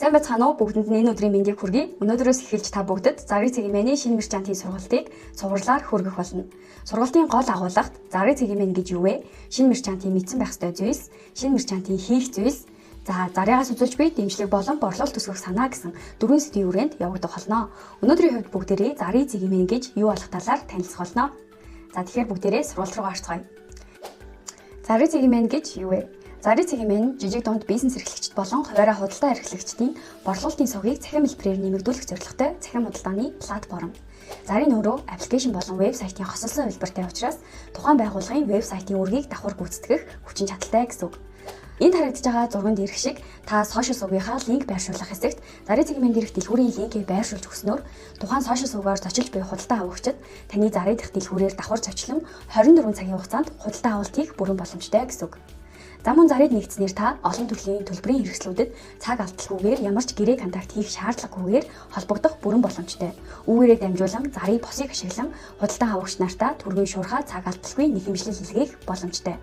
Сайн байцгаана уу? Бүгдэнд нь энэ өдрийн мэндийг хүргэе. Өнөөдрөөс эхэлж та бүгдэд Зарын цэгийн шинэ мерчантын сургалтыг цувралаар хүргэх болно. Сургалтын гол агуулгад Зарын цэгийн гэж юу вэ? Шинэ мерчантын мэдсэн байх ёстой зүйлс, шинэ мерчантын хийх зүйлс, за зарыгаас үзүүлж буй дэмжлэг болон борлуулалт өсгөх санаа гэсэн дөрвөн сэдвийн хүрээнд явагдах болно. Өнөөдрийн хувьд бүгдээрээ Зарын цэгийн гэж юу болох талаар танилцах болно. За, тэгэхээр бүгдээрээ сургалт руу гарцгаая. Зарын цэгийн гэж юу вэ? Зарын цэгийн жижиг дунд бизнес эрхлэгчид болон хувиараа худалдаа эрхлэгчдийн борлуулалтын сувгийг цахим хэлбэрээр нэмэгдүүлэх зорилготой цахим худалдааны платформ. Зарын өөрөө application болон вебсайтын хосолсон хувилбартай учраас тухайн байгууллагын вебсайтын үүргийг давхар гүйцэтгэх хүчин чадалтай гэсэн үг. Энд харагдаж байгаа зурган дээрх шиг та сошиал сувгийнхаа линк байршуулах хэсэгт Зарын цэгийн дээрх дэлгүүрийн линкийг байршуулж өгснөөр тухайн сошиал сувгаар зочилж буй худалдан авагчид таны зарын дах дэлгүүрээр давхар зочлон 24 цагийн хугацаанд худалдан авалт хийх бүрэн боломжтой гэсэн үг. За, мөн зарыг нэгдснээр та олон төрлийн төлбөрийн хэрэгслүүдэд цаг алдалгүйгээр, ямар ч гэрээ контакт хийх шаардлагагүйгээр холбогдох бүрэн боломжтой. Үүгээрээ дамжуулан зарыг босыг ашиглан худалдан авагч нартаа түргэн шуурхай, цаг алдалгүй нэхэмжлэл илгээх боломжтой.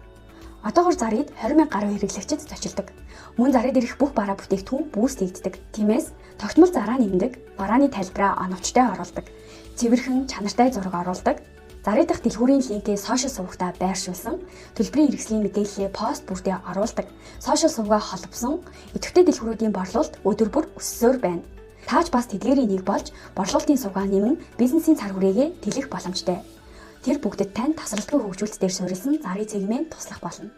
Одоогор зарыг 20 мянга гаруй хэрэглэгчид зочилдог. Мөн зарыг дээрх бүх бараа бүтээгдэхүүн boost хийгддэг. Тиймээс тогтмол зараа нэмдэг, барааны тайлбараа оновчтой оруулдаг, цэвэрхэн чанартай зураг оруулдаг, Зарын дахь дэлгүүрийн линкээ сошиал сувагтаа байршуулсан, төлбөрийн хэрэгслийн мэдээллээ пост бүртээ оруулдаг, сошиал сувгаа холбосон идэвхтэй дэлгүүрүүдийн борлуулалт өдөр бүр өссөөр байна. Тааж бас тэдгээрийн нэг болж борлуулалтын сувгаа нэмэн бизнесийн цар хүрээгээ тэлэх боломжтой. Тэр бүгдэд тань тасралтгүй хөгжүүлэлт дээр суурилсан Зарын цэгмэн туслах болно.